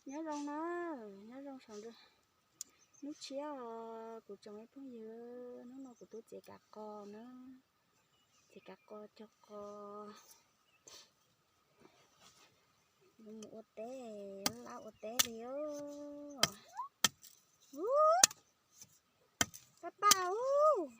Nyob zoo na, nyob zoo sawv daws. Hnub tshiab os kuv tsoom me phooj ywg, hnub no kuv tuaj txiav kav qos na, txiav kav qos cog qos, yuav mus ua teb, laj ua teb li os. Ub, pab paj ub.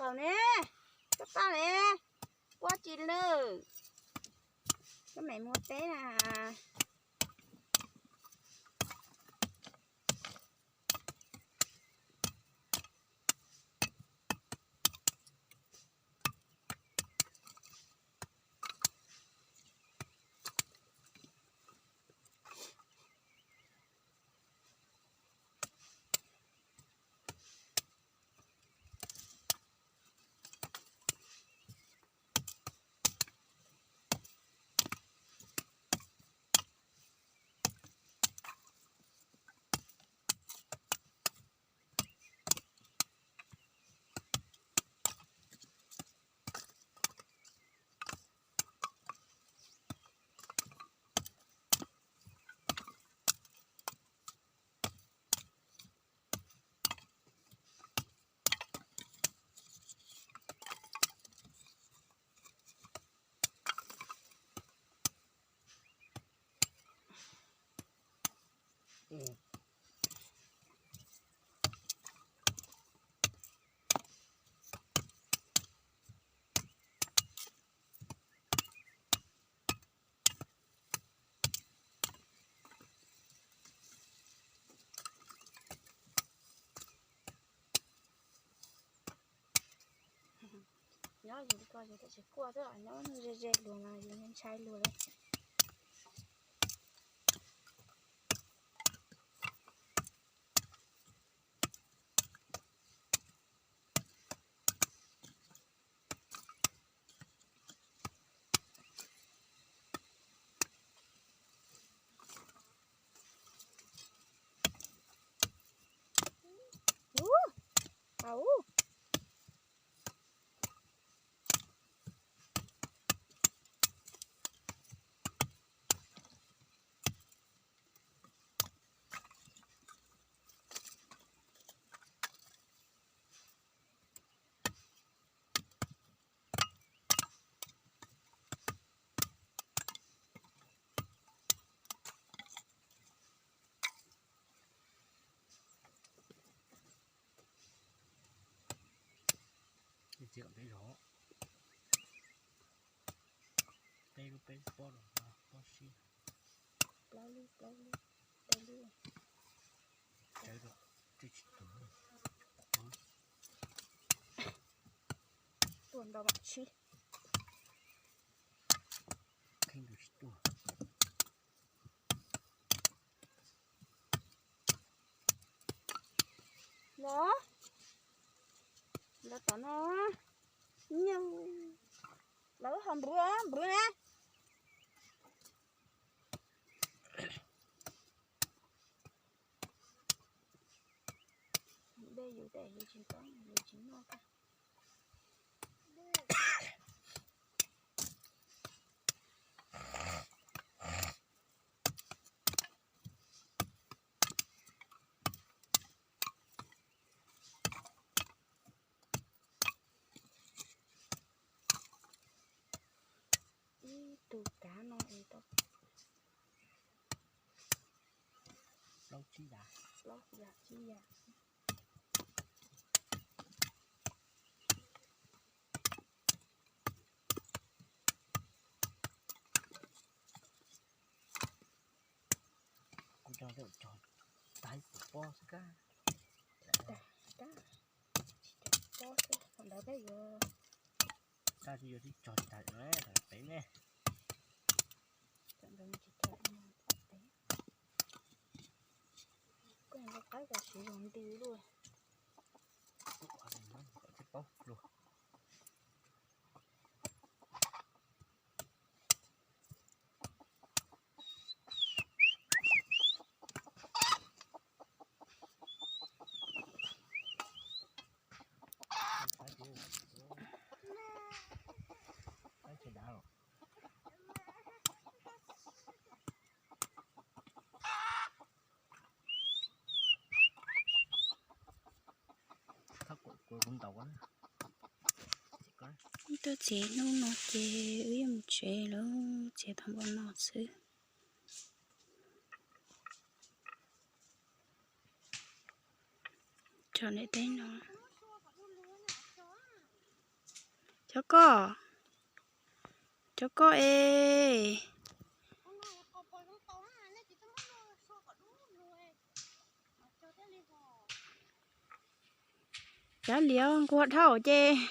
Tau ne, koj tau ne, ua tsi lawm, koj mam mus teb na. Nyob yus li ko yus thiaj tsis quaj xwb, nyob ze ze luag mas yus ntshai luag lawm. Txiv kom peb zov, peb lub peb pob los pob sib. Plaub lub, plaub lub, plaub lub. Tsawv rau, twb tsis tuag. Tuag ntau mam tshib. Kheej tus tsis tuag. Los, los tom no, nyob, lawv ho npwv, npwv na. Dej yus tes yus tsis ntob yus tsis noj. Ib tug kav no es tau plaub tsib yav, plaub yav tsib yav. Kuv cog cog tag ib pob xwb kab. Tsis cog pob xwb, thaum ntawd peb yuav, tab sis yuav tib cog tsis tag pem ne. Thaum ntawd tsis cog pem, koj yeej nco qab cov siv zoo nti luaj. Tsis paub luag. Wb tuaj txiav hnub no ces wb yuav mus tsev lawm, txiav tau npaum no xwb. Tso nram teb no. Cov koj, cov koj es. Cav liam nquag dhau ces.